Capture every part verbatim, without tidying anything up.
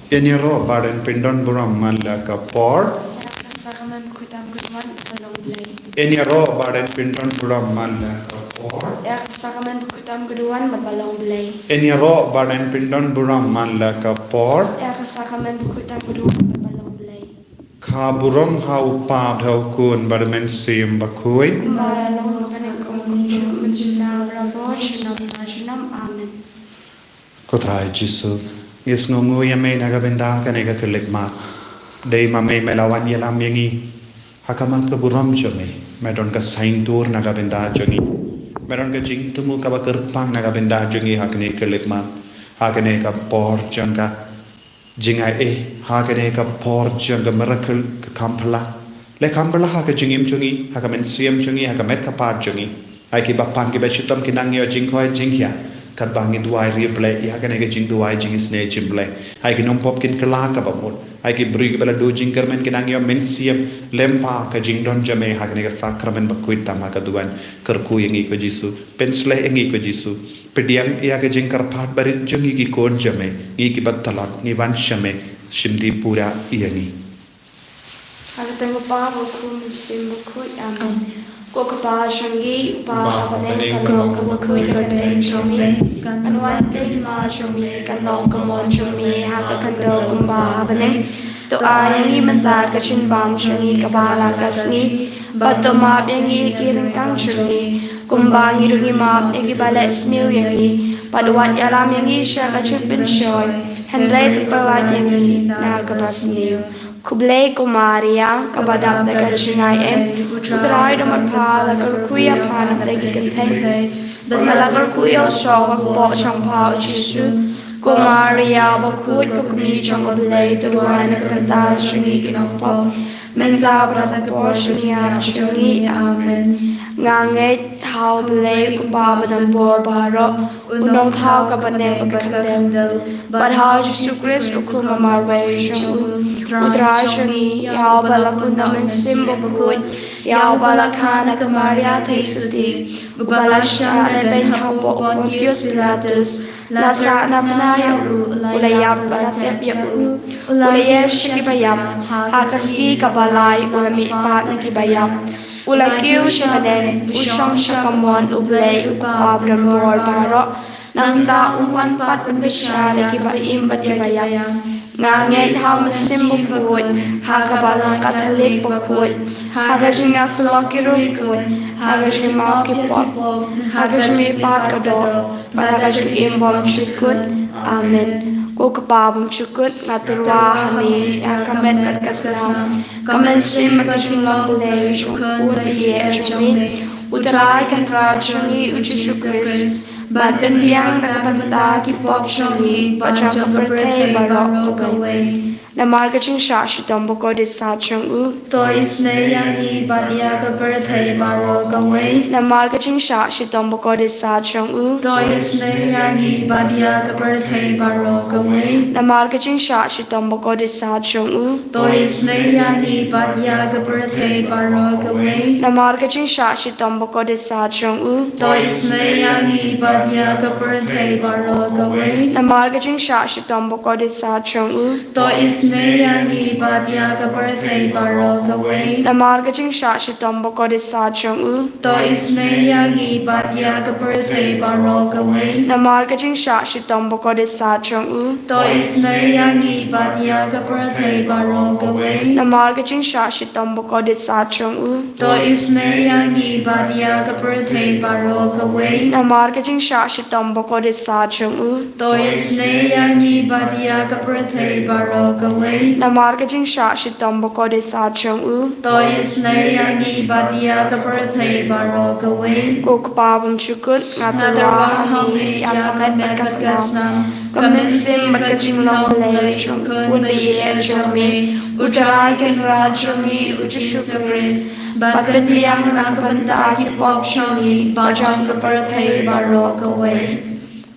Ïa ngi ruh ba don pyndon burom man la ka por. Ïa ka sakramen bakhuid tam ka duwan ba long Blei. Ïa ngi ruh ba don pyndon burom man la ka por. Ïa ka sakramen bakhuid tam ka duwan ba long Blei. Ïa ngi ruh ba don pyndon burom man la ka por. Ïa ka sakramen bakhuid tam ka duwan ba long Blei. Ka burom ha u Kpa bad ha u Khun bad ha u Mynsiem Bakhuid. Kumba la long, kumne, kumjuh, mynta, bad ha ka por jong ka por jong ka por. Amen. Ko Trai Jisu, ngi sngewnguh ïa me na ka bynta kane ka khyllipmat. Dei ma me me la wan ïalam ïa ngi ha khmat ka burom jong me. Me don ka saiñdur na ka bynta jong ngi. Me don ka jingthmu kaba kyrpang na ka bynta jong ngi ha kane ka khyllipmat, ha kane ka por jong ka jingai eh, ha kane ka por jong ka miracle, ka kham phylla. Le kham phylla ha ka jingim jong ngi, ha ka mynsiem jong ngi, ha ka met ka phad jong ngi. Ai ki bapang ki bashitom ki nang ïoh jingkhoi jingkhiah. Katba ngi duwai riewblei ïa kane ka jingduwai jingisynei jong U Blei. Ai ki nongpop kin kylla kaba mut. Ai ki briew kiba la duh jingkyrmen ki nang ïoh mynsiem lem bad ka jingdon jong me ha kane ka sakramen bakhuid tam ha ka duwan. Kyrkhu ïa ngi ko Jisu. Pynshlur ïa ngi ko Jisu. Pdiang ïa ka jingkyrpad barit jong ngi ki khun jong me, ngi kiba tlot, ngi wan sha me, shim dih pura ïa ngi. Ha ka kyrteng U Kpa, U Khun, U Mynsiem Bakhuid. Amen. Ko Kpa jong ngi, U Kpa uba ha bneng, ka long kaba khuid ka kyrteng jong me. Kan wan ka hima jong me, kan long ka mon jong me ha ka khyndew kumba ha bneng. To ai ïa ngi mynta ka jingbam jong ngi kaba la ka sngi. Bad to map ïa ngi ki ryngkang jong ngi, kumba ngi ruh ngi map ïa kiba leh sniew ïa ngi. Bad wat ïalam ïa ngi sha ka jingpynshoi, hynrei to pyllait ïa ngi na kaba sniew. Khublei ko Maria, kaba dap da ka jingai eh, U Trai u don bad pha, la kyrkhu ïa pha na pdeng ki kynthei. Bad la kyrkhu ïa u soh bakpoh jong pha U Jisu. Ko Maria bakhuid, ko kmie jong U Blei, to duwai na ka bynta jong ngi ki nongpop, mynta bad ha ka por jong ka khyllipmat jong ngi. Amen. Nga ngeit ha U Blei U Kpa badon bor baroh, u nongthaw ka bneng bad ka khyndew. Bad ha U Jisu Khrist u Khun ba marwei jong u, U Trai jong ngi, ïa uba la pun da U Mynsiem Bakhuid, ïa uba la kha na ka Maria Theisotti, uba la shah lehbeiñ hapoh Pontius Pilatus, la sahnarphna ïa u, u la ïap bad la tep ïa u, u la ïeng sha kiba ïap, ha ka sngi kaba lai u la mihpat na kiba ïap. U la kiew sha bneng, u shong sha kamon U Blei U Kpa badon bor baroh. Nangta un wan pat pynbishar ïa kiba im bad kiba ïap. Nga ngeit ha U Mynsiem Bakhuid, ha ka balang Katholik bakhuid, ha ka jingïasyllok ki riewkhuid, ha ka jingmap ki pop, ha ka jingmihpat ka doh, bad ha ka jingim bymjukut. Amen. Ko Kpa bymjukut, nga tyrwa ha me ïa ka met bad ka snam, ka mynsiem bad ka jinglong Blei jong U Khun ba ïeit jong me, U Trai Kynrad jong ngi U Jisu Khrist, ban pynbiang na ka bynta ki pop jong ngi bad jong ka pyrthei baroh kawei. Namar ka jingshah shitom bakordit sat jong u, to isynei ïa ngi bad ïa ka pyrthei baroh kawei. Namar ka jingshah shitom bakordit sat jong u, to isynei ïa ngi bad ïa ka pyrthei baroh kawei. Namar ka jingshah shitom bakordit sat jong u, to isynei ïa ngi bad ïa ka pyrthei baroh kawei. Namar ka jingshah shitom bakordit sat jong u, to isynei ïa ngi bad ïa ka pyrthei baroh kawei. Namar ka jingshah shitom bakordit sat jong u, to isynei ïa ngi bad ïa ka pyrthei baroh kawei. Namar ka jingshah shitom bakordit sat jong u, to isynei ïa ngi bad ïa ka pyrthei baroh kawei. Namar ka jingshah shitom bakordit sat jong u, to isynei ïa ngi bad ïa ka pyrthei baroh kawei. Namar ka jingshah shitom bakordit sat jong u, to isynei ïa ngi bad ïa ka pyrthei baroh kawei. Namar ka jingshah shitom bakordit sat jong u, to isynei ïa ngi bad ïa ka pyrthei baroh kawei. Namar ka jingshah shitom bakordit sat jong u, to isynei ïa ngi bad ïa ka pyrthei baroh kawei. Ko Kpa bymjukut, nga tyrwa ha me ïa ka met bad ka snam, ka mynsiem bad ka jinglong Blei jong U Khun ba ïeit jong me, U Trai Kynrad jong ngi U Jisu Khrist, ban pynbiang na ka bynta ki pop jong ngi bad jong ka pyrthei baroh kawei.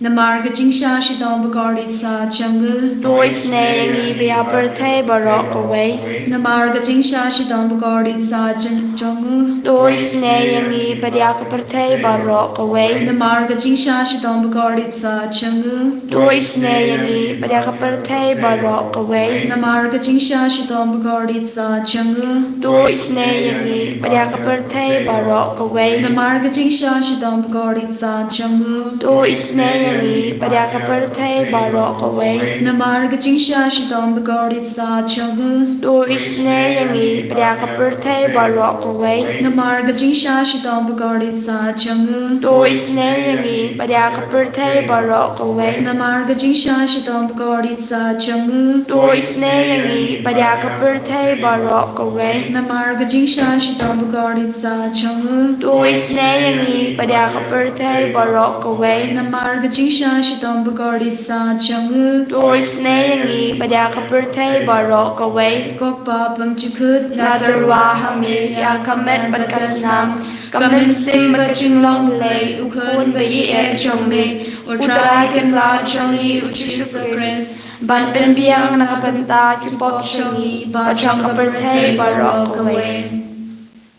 Namar ka jingshah shitom bakordit sah jong u. To isynei ïa ngi bad ïa ka pyrthei baroh kawei. Namar ka jingshah shitom bakordit sah jong jong u. To isynei ïa ngi bad ïa ka pyrthei baroh kawei. Namar ka jingshah shitom bakordit sah jong u. To isynei ïa ngi bad ïa ka pyrthei baroh kawei. Namar ka jingshah shitom bakordit sah jong u. To isynei ïa ngi bad ïa ka pyrthei baroh kawei. Namar ka jingshah shitom bakordit sah jong u. To isynei ïa ngi bad ïa ka pyrthei baroh kawei. Namar ka jingshah shitom bakordit sah jong u. To isynei ïa ngi bad ïa ka pyrthei baroh kawei. Namar ka jingshah shitom bakordit sah jong u. To isynei ïa ngi bad ïa ka pyrthei baroh kawei. Namar ka jingshah shitom bakordit sah jong u. To isynei ïa ngi bad ïa ka pyrthei baroh kawei. Namar ka jingshah shitom bakordit sah jong u. To isynei ïa ngi bad ïa ka pyrthei baroh kawei. Namar ka jingshah shitom bakordit sah jong u. To isynei ïa ngi bad ïa ka pyrthei baroh kawei. Ko Kpa bymjukut, nga tyrwa ha me ïa ka met bad ka snam, ka mynsiem bad ka jinglong Blei, U Khun ba ïeit jong me, U Trai Kynrad jong ngi U Jisu Khrist, ban pynbiang na ka bynta ki pop jong ngi bad jong ka pyrthei baroh kawei.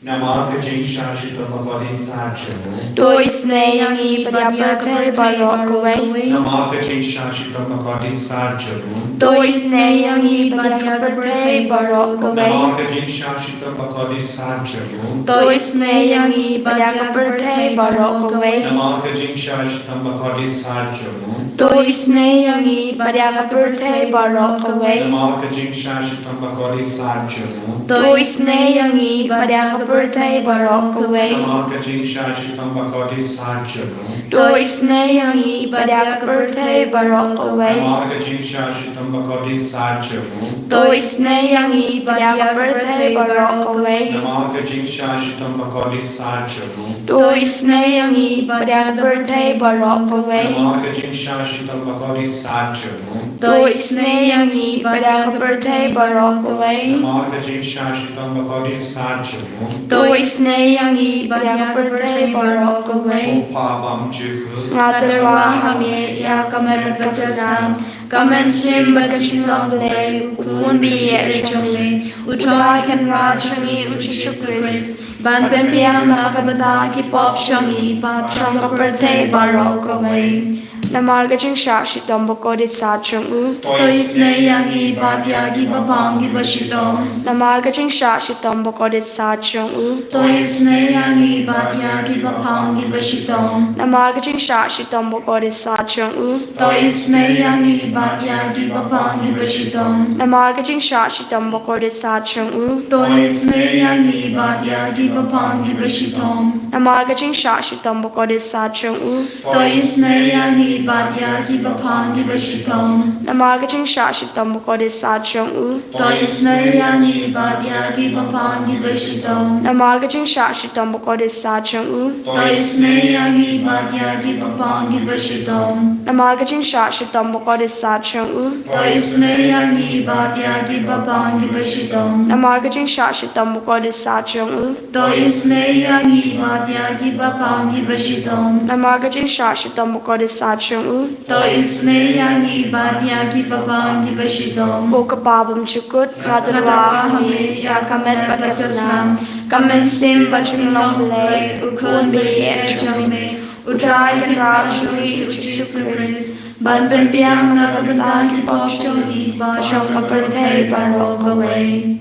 Namar ka jingshah shitom bakordit sah jong u. To isynei ïa ngi bad ïa ka pyrthei baroh kawei. Namar ka jingshah shitom bakordit sah jong u. To isynei ïa ngi bad ïa ka pyrthei baroh kawei. Namar ka jingshah shitom bakordit sah jong u. To isynei ïa ngi bad ïa ka pyrthei baroh kawei. Namar ka jingshah shitom bakordit sah jong u. To isynei ïa ngi bad ïa ka pyrthei baroh kawei. Namar ka jingshah shitom bakordit sah jong u. To isynei ïa ngi bad ïa ka pyrthei baroh kawei. Namar ka jingshah shitom bakordit sah jong u. To isynei ïa ngi bad ïa ka pyrthei baroh kawei. Namar ka jingshah shitom bakordit sah jong u. To isynei ïa ngi bad ïa ka pyrthei baroh kawei. Namar ka jingshah shitom bakordit sah jong u. To isynei ïa ngi bad ïa ka pyrthei baroh kawei. Namar ka jingshah shitom bakordit sah jong u. To isynei ïa ngi bad ïa ka pyrthei baroh kawei. Namar ka jingshah shitom bakordit sah jong u. To isynei ïa ngi bad ïa ka pyrthei baroh kawei. Ko Kpa bymjukut, nga tyrwa ha me ïa ka met bad ka snam, ka mynsiem bad ka jinglong Blei, U Khun ba ïeit jong me, U Trai Kynrad jong ngi U Jisu Khrist, ban pynbiang na ka bynta ki pop jong ngi bad jong ka pyrthei baroh kawei. Namar ka jingshah shitom bakordit sah jong u. To isynei ïa ngi bad ïa ki bapang ki bashitom. Namar ka jingshah shitom bakordit sah jong u. To isynei ïa ngi bad ïa ki bapang ki bashitom. Namar ka jingshah shitom bakordit sah jong u. To isynei ïa ngi bad ïa ki bapang ki bashitom. Namar ka jingshah shitom bakordit sah jong u. To isynei ïa ngi bad ïa ki bapang ki bashitom. Namar ka jingshah shitom bakordit sah jong u. To isynei ïa ngi bad ïa ki bapang ki bashitom. Namar ka jingshah shitom bakordit sah jong u. To isynei ïa ngi bad ïa ki bapang ki bashitom. Namar ka jingshah shitom bakordit sah jong u. To isynei ïa ngi bad ïa ki bapang ki bashitom. Namar ka jingshah shitom bakordit sah jong u. To isynei ïa ngi bad ïa ki bapang ki bashitom. Namar ka jingshah shitom bakordit sah jong u. To isynei ïa ngi bad ïa ki bapang ki bashitom. Namar ka jingshah shitom bakordit sah jong u. To isynei ïa ngi bad ïa ki bapang ki bashitom. Ko Kpa bymjukut, nga tyrwa ha me ïa ka met bad ka snam, ka mynsiem bad jinglong Blei, U Khun ba ïeit jong me, U Trai Kynrad jong ngi U Jisu Khrist, ban pynbiang na ka bynta ki pop jong ngi bad jong ka pyrthei baroh kawei.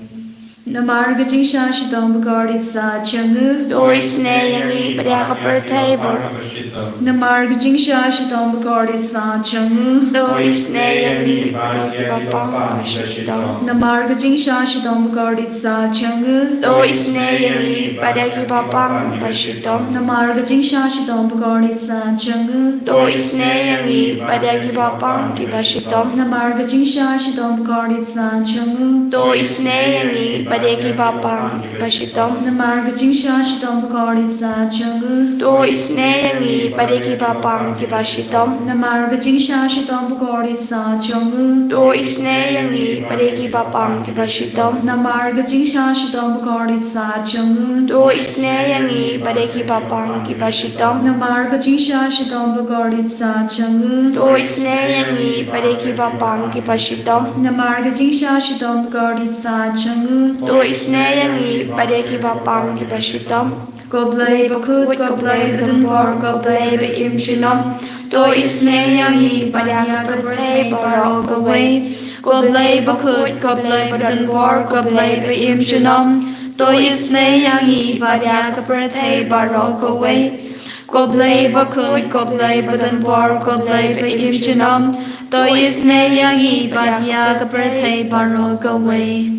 Namar ka jingshah shitom bakordit sah jong u. To isynei ïa ngi bad ïa ka pyrthei baroh. Namar ka jingshah shitom bakordit sah jong u. To isynei ïa ngi bad ïa ki bapang ki bashitom. Namar ka jingshah shitom bakordit sah jong u. To isynei ïa ngi bad ïa ki bapang ki bashitom. Namar ka jingshah shitom bakordit sah jong u. To isynei ïa ngi bad ïa ki bapang ki bashitom. Namar ka jingshah shitom bakordit sah jong u. To isynei ïa ngi bad bad ïa kiba pang kiba shitom. Namar ka jingshah shitom bakordit sah jong u. To isynei ïa ngi bad ïa kiba pang kiba shitom. Namar ka jingshah shitom bakordit sah jong u. To isynei ïa ngi bad ïa kiba pang kiba shitom. Namar ka jingshah shitom bakordit sah jong u. To isynei ïa ngi bad ïa kiba pang kiba shitom. Namar ka jingshah shitom bakordit sah jong u. To isynei ïa ngi bad ïa kiba pang kiba shitom. Namar ka jingshah shitom bakordit sah jong u. To isynei ïa ngi bad ïa kiba pang kiba shitom. Ko Blei bakhuid, ko Blei badonbor, ko Blei ba im junom. To isynei ïa ngi bad ïa ka pyrthei baroh kawei. Ko Blei bakhuid, ko Blei badonbor, ko Blei ba im junom. To isynei ïa ngi bad ïa ka pyrthei baroh kawei. Ko Blei bakhuid, ko Blei badonbor, ko Blei ba im junom. To isynei ïa ngi bad ïa ka pyrthei baroh kawei.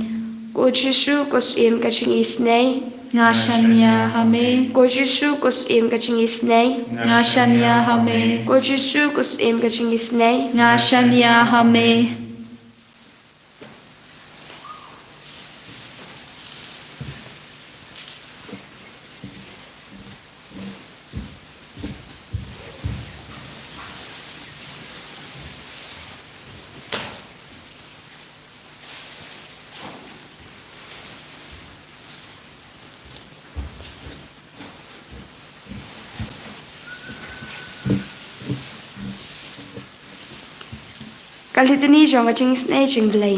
Ko Jisu, ko Syiem ka jingisynei. Nga shaniah ha me. Ko Jisu, ko Syiem ka jingisynei. Nga shaniah ha me. Ko Jisu, ko Syiem ka jingisynei. Nga shaniah ha me. Ka Litany jong ka jingisynei jong U Blei.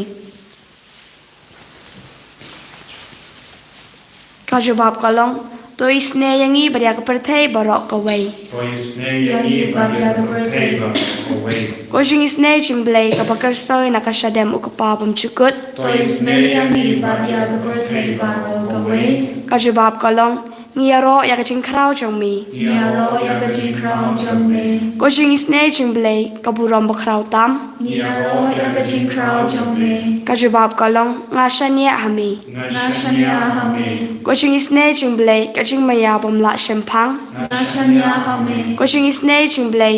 Ka jubab ka long, to isynei ïa ngi bad ïa ka pyrthei baroh kawei. To isynei ïa ngi bad ïa ka pyrthei baroh kawei. Ko jingisynei jong U Blei kaba kyrsoi na ka shadem U Kpa bymjukut. To isynei ïa ngi bad ïa ka pyrthei baroh kawei. Ka jubab ka long, ngi ïaroh ïa ka jingkhraw jong me. Ngi ïaroh ïa ka jingkhraw jong me. Ko jingisynei jong U Blei ka burom bakhraw tam. Ngi ïaroh ïa ka jingkhraw jong me. Ka jubab ka long, nga shaniah ha me. Nga shaniah ha me. Ko jingisynei jong U Blei ka jingmaïa bym lah shemphang. Nga shaniah ha me. Ko jingisynei jong U Blei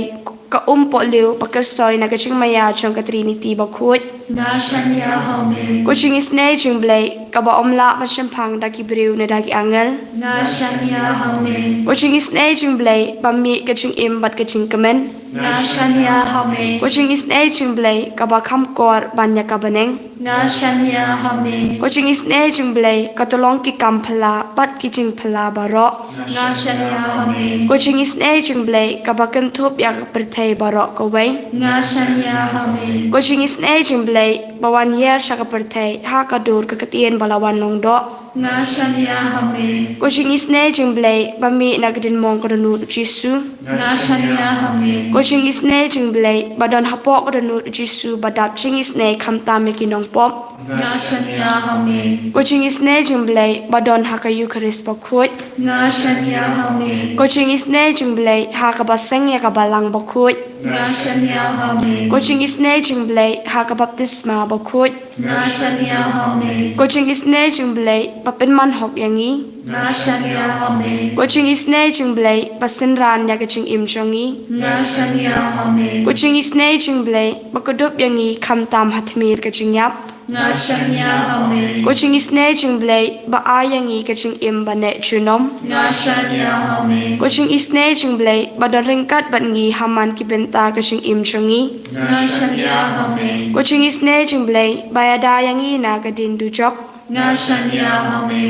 ka umpohliew ba kyrsoi na ka jingmaïa jong ka Trinity bakhuid. Nga shaniah ha me. Ko jingisynei jong U Blei kaba ym lah ban shemphang da ki briew ne da ki angel. Nga shaniah ha me. Ko jingisynei jong U Blei ba mih ka jingim bad ka jingkmen. Nga shaniah ha me. Ko jingisynei jong U Blei kaba kham kor ban ïa ka bneng. Nga shaniah ha me. Ko jingisynei jong U Blei ka tyllong ki kam phylla bad ki jingphylla baroh. Nga shaniah ha me. Ko jingisynei jong U Blei kaba kynthup ïa ka pyrthei baroh kawei. Nga shaniah ha me. Ko jingisynei jong U Blei ba wan hiar sha ka pyrthei ha ka dur ka ktien ba la wan long doh. Nga shaniah ha me. Ko jingisynei jong U Blei ba mih na ka diengmong ka dohnud U Jisu. Nga shaniah ha me. Ko jingisynei jong U Blei ba don hapoh ka dohnud U Jisu ba dap jingisynei khamtam ïa ki nongpop. Nga shaniah ha me. Ko jingisynei jong U Blei ba don ha ka Eukharist bakhuid. Nga shaniah ha me. Ko jingisynei jong U Blei ha kaba seng ïa ka balang bakhuid. Nga shaniah ha me. Ko jingisynei jong U Blei ha ka baptisma bakhuid. Nga shaniah ha me. Ko jingisynei jong U Blei ba pynman hok ïa ngi. Nga shaniah ha me. Ko jingisynei jong U Blei ba synran ïa ka jingim jong ngi. Nga shaniah ha me. Ko jingisynei jong U Blei ba kdup ïa ngi khamtam ha tmier ka jingïap. Nga shaniah ha me. Ko jingisynei jong U Blei ba ai ïa ngi ka jingim ba neh junom. Nga shaniah ha me. Ko jingisynei jong U Blei ba don ryngkat bad ngi ha man ki bynta ka jingim jong ngi. Nga shaniah ha me. Ko jingisynei jong U Blei ba ïada ïa ngi na ka dien dujok. Nga shaniah ha me.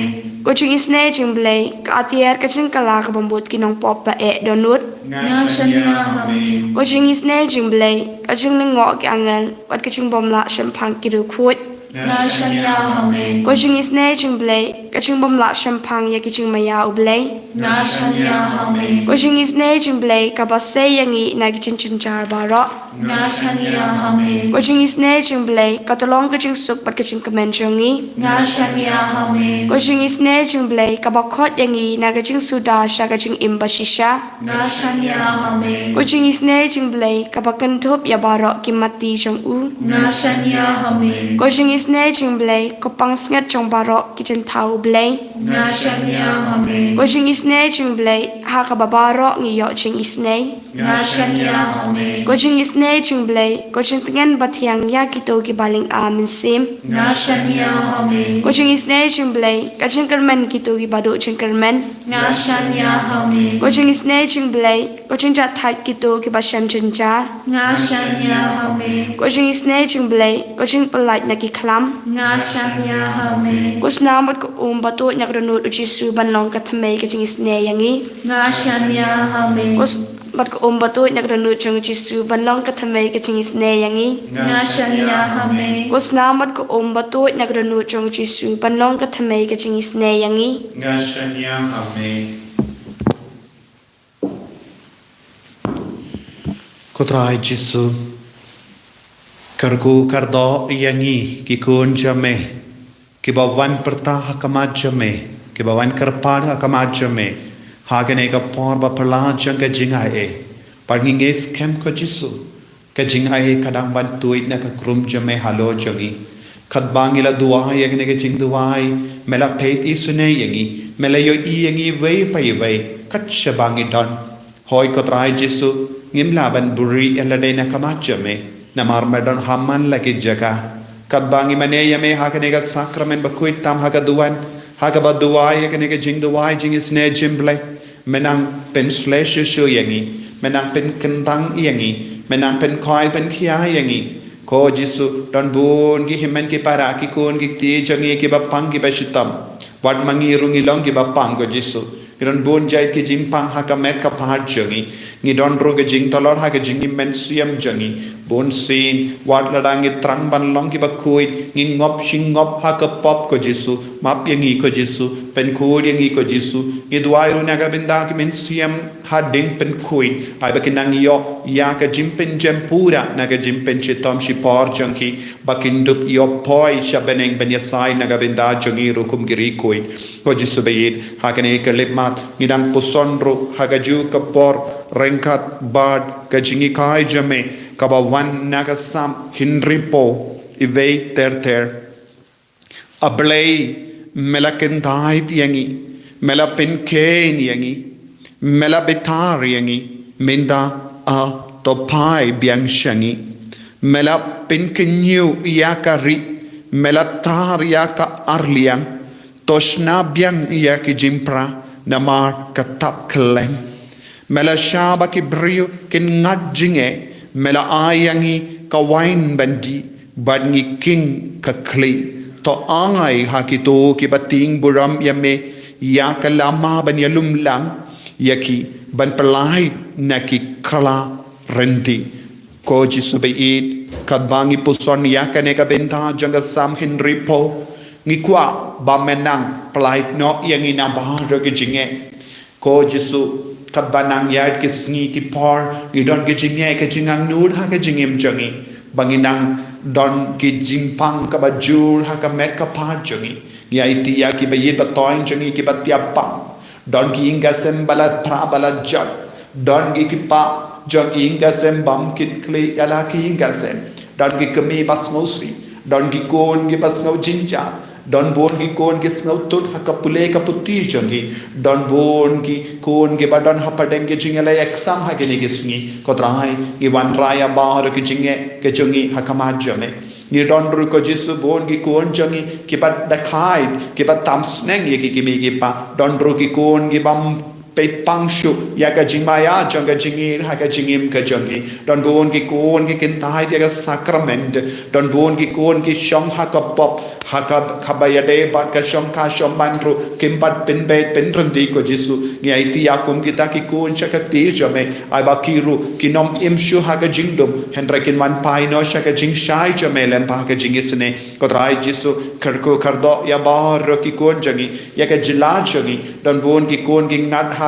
Ko jingisynei jong U Blei ka atiar ka jingkylla ka bym bud ki nongpop ba eh dohnud. Nga shaniah ha me. Ko jingisynei jong U Blei ka jinglyngngoh ki angel bad ka jingbymlah shemphang ki riewkhuid. Nga shaniah ha me. Ko jingisynei jong U Blei ka jingbymlah shemphang ïa ki jingmaïa U Blei. Nga shaniah ha me. Ko jingisynei jong U Blei kaba sei ïa ngi na ki jingjynjar baroh. Nga shaniah ha me. Ko jingisynei jong U Blei ka tyllong ka jingsuk bad ka jingkmen jong ngi. Nga shaniah ha me. Ko jingisynei jong U Blei kaba khot ïa ngi na ka jingsuda sha ka jingim bashisha. Nga shaniah ha me. Ko jingisynei jong U Blei kaba kynthup ïa baroh ki matti jong u. Nga shaniah ha me. Ko jing Isynei jong U Blei, ko pansngiat jong baroh ki jingthaw U Blei. Nga shaniah ha me. Ko jingisynei jong U Blei, ha kaba baroh ngi ïoh jingisynei. Nga shaniah ha me. Ko jingisynei jong U Blei, ko jingtngen bathiang ïa kito kiba lynga mynsiem. Nga shaniah ha me. Ko jingisynei jong U Blei, ka jingkyrmen kito kiba duh jingkyrmen. Nga shaniah ha me. Ko jingisynei jong U Blei, ko jingjahthait kito kiba shem jynjar. Nga shaniah ha me. Ko jingisynei jong U Blei, ko jingpyllait na ki khlam. Nga shaniah ha me. Ko snam bad ko um batuid na ka dohnud U Jisu ban long ka thymmei ka jingisynei ïa ngi. Nga shaniah ha me. Ko s- bad ko um batuid na ka dohnud jong U Jisu ban long ka thymmei ka jingisynei ïa ngi. Nga shaniah ha me. Ko snam bad ko um batuid na ka dohnud jong U Jisu ban long ka thymmei ka jingisynei ïa ngi. Nga shaniah ha me. Ko Trai Jisu, kyrkhu kyrdoh ïa ngi ki khun jong me, kiba wan pyrta ha khmat jong me, kiba wan kyrpad ha khmat jong me ha kane ka por ba phylla jong ka jingai ei. Bad ngi ngeit skhem ko Jisu, ka jingai ei ka dang ban tuid na ka khrum jong me halor jong ngi. Katba ngi la duwai ïa kane ka jingduwai, me la peit isynei ïa ngi, me la ïohi ïa ngi iwei pa iwei, kat shaba ngi don. Hooid ko Trai Jisu, ngim lah ban buhrieh ïa lade na khmat jong me, namar me don ha man la ki jaka. Katba ngi mane ïa me ha kane ka sakramen bakhuid tam ha ka duwan, ha kaba duwai ïa kane ka jingduwai jingisynei jong U Blei, me nang pynshlei shuh shuh ïa ngi, me nang pynkyntang ïa ngi, me nang pynkhoi pynkhia ïa ngi. Ko Jisu, don bun ki hynmen ki para, ki khun ki kti jong ngi kiba pang kiba shitom. Wat ma ngi ruh ngi long kiba pang ko Jisu. Ngi don bun jait ki jingpang ha ka met ka phad jong ngi. Ngi don ruh ka jingtlot ha ka jingim mynsiem jong ngi. Bun sien, wat lada ngi thrang ban long kiba khuid, ngi ngop shi ngop ha ka pop ko Jisu. Map ïa ngi ko Jisu, pynkhuid ïa ngi ko Jisu. Ngi duwai ruh na ka bynta ki mynsiem hadien pynkhuid. Ai ba kin nang ïoh ïa ka jingpynjem pura na ka jingpynshitom shipor jong ki. Ba kin dup ïoh poi sha bneng ban ïasaid na ka bynta jong ngi ruh kum ki riewkhuid. Ko Jisu ba ïeit, ha kane ka khyllipmat, ngi dang puson ruh ha kajuh ka por ryngkat bad ka jinghikai jong me, kaba wan na ka Salm hynriewphew, iwei ter ter. A Blei, me la kyntait ïa ngi, me la pynkheiñ ïa ngi, me la bitar ïa ngi, mynta, a, to phai biang sha ngi. Me la pynkynñiew ïa ka ri, me la tar ïa ka arliang, to shna biang ïa ki jingpra, namar ka tap kylleng. Me la shah ba ki briew kin ngat jingeh, me la ai ïa ngi ka wain ban dih, bad ngi king ka khlieh. To ai ha kito kiba tieng burom ïa me, ïa ka lama ban ïalum lang, ïa ki ban pyllait na ki khlaw rynti. Ko Jisu ba ïeit, katba ngi puson ïa kane ka bynta jong ka Salm hynriewphew, ngi kwah ba me nang pyllait noh ïa ngi na baroh ki jingeh. Ko Jisu, katba nang ïaid ki sngi ki por, ngi don ki jingeh ki jingangnud ha ka jingim jong ngi. Ba ngi nang don ki jingpang kaba jur ha ka met ka phad jong ngi. Ngi aiti ïa kiba ïeit ba thoiñ jong ngi kiba tiap pang. Don ki ïing ki sem ba la phra ba la jot. Don ki kpa jong ki ïing ki sem bym kit khlieh ïa la ki ïing ki sem. Don ki kmie ba sngewsih. Don ki khun kiba sngew jynjar. Don bun ki khun ki sngew thut ha ka pule ka puthi jong ki. Don bun ki khun kiba don hapdeng ki jingïaleh exam ha kine ki sngi. Ko Trai, ngi wanrah ïa baroh ki jingeh ki jong ngi ha khmat jong me. Ngi don ruh ko Jisu bun ki khun jong ngi kiba da khaid, kiba tam sneng ïa ki kmie ki kpa. Don ruh ki khun kibym peit pang shuh ïa ka jingmaïa jong ka jingïeit ha ka jingim ka jong ki. Don bun ki khun ki kyntait ïa ka sakrament. Don bun ki khun ki shong ha ka pop, ha ka, kaba ïadei bad ka shongkha shongman ruh, kim pat pynbeit pynrynti ko Jisu. Ngi aiti ïa kum kita ki khun sha ka kti jong me, ai ba ki ruh kin ym im shuh ha ka jingdum, hynrei kin wan phai noh sha ka jingshai jong me lem bad ka jingisynei. Ko Trai Jisu, kyrkhu kyrdoh ïa baroh ki khun jong ngi, ïa ka jylla jong ngi. Don bun ki khun ki ngat ha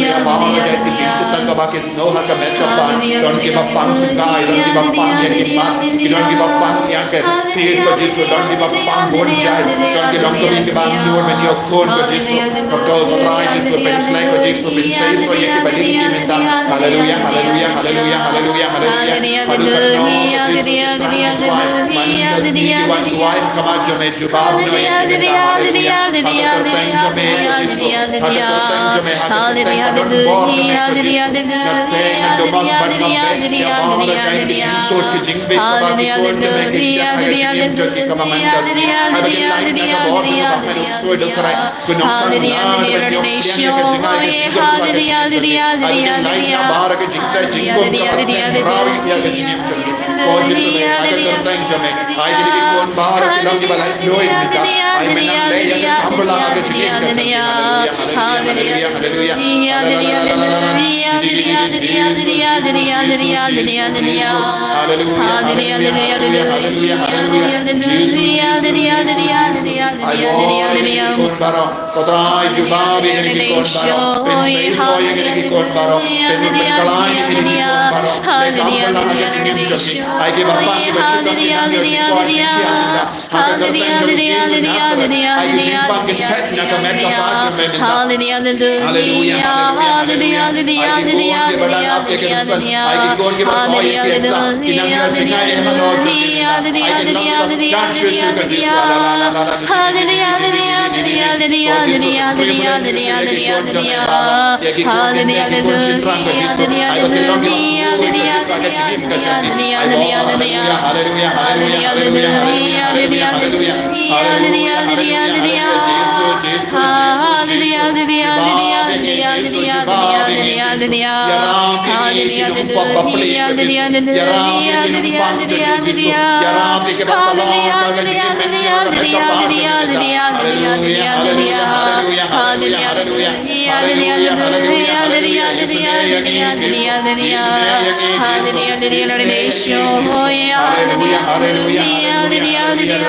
ïa baroh ki jingsuk tang kaba ki sngew ha ka met ka pan. Don kiba pang sngewsih, don kiba pang ïa ki mat, don kiba pang ïa ka tied, ko Jisu, don kiba pang bun jait, don ki long kawei kiba dur ban ïoh khun, ko Jisu. Ko Trai Jisu, pynshlei, ko Jisu, pynseisoh ïa kiba dei ki mynta. Haleluya, haleluya, haleluya, haleluya, haleluya. Haduh katno, ko Jisu, ki wan duwai ha khmat jong me, jubab noh ïa ki mynta. Haleluya. Ha ka kyrteng jong me, ko Jisu. Ha ka kyrteng jong me, ha ka kyrteng ka don bor jong me, ko Jisu. Nga teng, nga dumok bad nga beh ïa baroh ki jingsuk ki jingbit kaba ki khun jong me ki shah ha ka jingim jong ki kaba man ka sngi. Haba ki lait na ka bor jong ka ba me duk sui duk krai. Ki nongpynïaid ban ïoh pdiang ïa ka jingai ka jingim jong ki. Haba ki lait na baroh ki jingteh jingkum kaba teh mraw ïa ka jingim jong ki. Ko Jisu, ha ka kyrteng jong me. Ai kine ki khun baroh ki long kiba lait luid mynta. Ai me nang leh ïa ka kam pynlong ha ka jingim ka jong ki. Haleluya, haleluya, haleluya, haleluya. Haleluya, haleluya, haleluya, haleluya, haleluya. Haleluya, haleluya, haleluya, haleluya. Jisu, Jisu, Jisu, Jisu, Jisu. Ai woi ïa kine ki khun baroh. Ko Trai, jubab ïa kine ki khun baroh. Pynseisoh ïa kine ki khun baroh. Pynkylla ïa kine ki khun baroh. Leh kam pynlong ha ka jingim jong ki. Ai kiba pang kiba shu kam ki nang ïoh jingkoit jingkhiah mynta. Ha ka kyrteng jong Jisu Nasaret. Ai ki jingpang kin phet na ka met ka phad jong me mynta. Haleluya, haleluya, haleluya. Ai ki khun kiba dang ap ïa ka jingstad. Ai ki khun kiba koit ïa ka jingstad. Ki nang ïoh jingaiei halor jong me mynta. Ai ki nang ïoh jingstad shuh shuh ka Jisu. La, la, la, la, la. Haleluya, haleluya, haleluya, haleluya, haleluya, haleluya, haleluya. Ïa ki khun, ïa ki khun shynrang ka Jisu. Ai ba ki long kiba bun ka Jisu ha ka jingim ka jong ki. Ai ba, haleluya, haleluya, haleluya, haleluya, haleluya, haleluya, haleluya. Haleluya, haleluya, haleluya, Jisu, Jisu, Jisu, Jisu. Jubab ïa ki Jisu, jubab ïa ki Jisu. Ïarap ïa ki nongpop bapli ka Jisu. Ïarap ïa ki nongpang ka Jisu. Ïarap ïa kiba pynlong ka jingim mynsiem ka met ka phad jong ki. Haleluya, haleluya, haleluya, haleluya, haleluya. Haleluya, haleluya, haleluya. Jisu, Jisu, Jisu, Jisu. Haleluya, haleluya, haleluya, haleluya.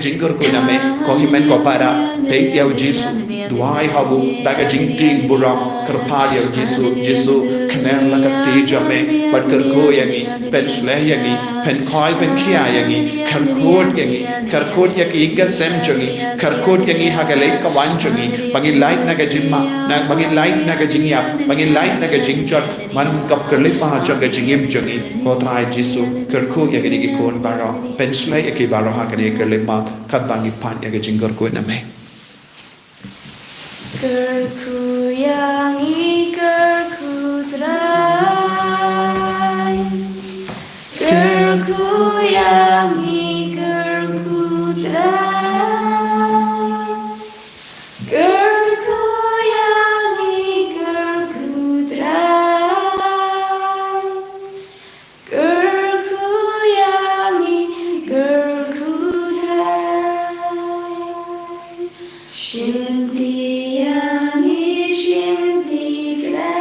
jingkyrkhu na me, ko hynmen ko para, peit ïa u Jisu, duwai ha u da ka jingtieng burom, kyrpad ïa u Jisu, Jisu, kner la ka kti jong me, bad kyrkhu ïa ngi, pynshlei ïa ngi, pynkhoi pynkhia ïa ngi, kyrkhu ïa ngi, kyrkhu ïa ki ïing ki sem jong ngi, kyrkhu ïa ngi ha ka leit ka wan jong ngi, ba ngin lait na ka jingma, na, ba ngin lait na ka jingïap, ba ngin lait na ka jingjot, man ka khyllipmat jong ka jingim jong ngi, ko Trai Jisu, kyrkhu ïa kine ki khun baroh, pynshlei ïa ki baroh ha kane ka khyllipmat, katba ngi pan ïa ka jingkyrkhu na me. Kyrkhu ïa ngi kyrkhu Trai. Kyrkhu ïa ngi kyrkhu Trai. Kyrkhu ïa ngi kyrkhu Trai. Kyrkhu ïa ngi kyrkhu Trai. Shim ti ïa ngi shim ti Trai.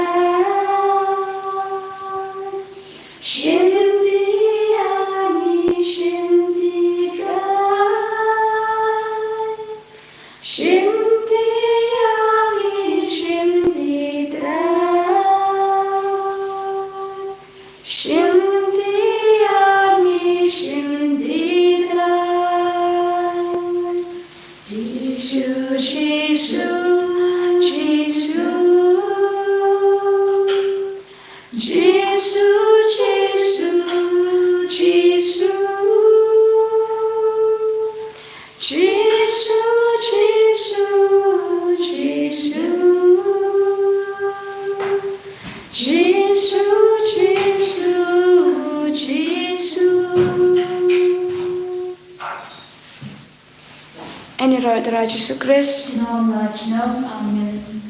Shim ti ïa ngi shim ti Trai. Shim ti ïa ngi shim ti Trai. Shim ti ïa ngi shim ti Trai. Jisu, Jisu, Jisu. Jisu, Jisu, Jisu. Jisu, Jisu, Jisu. Jisu, Jisu, Jisu. Yn ïaroh ïa u Trai Jisu Khrist. Junom la junom. Amen.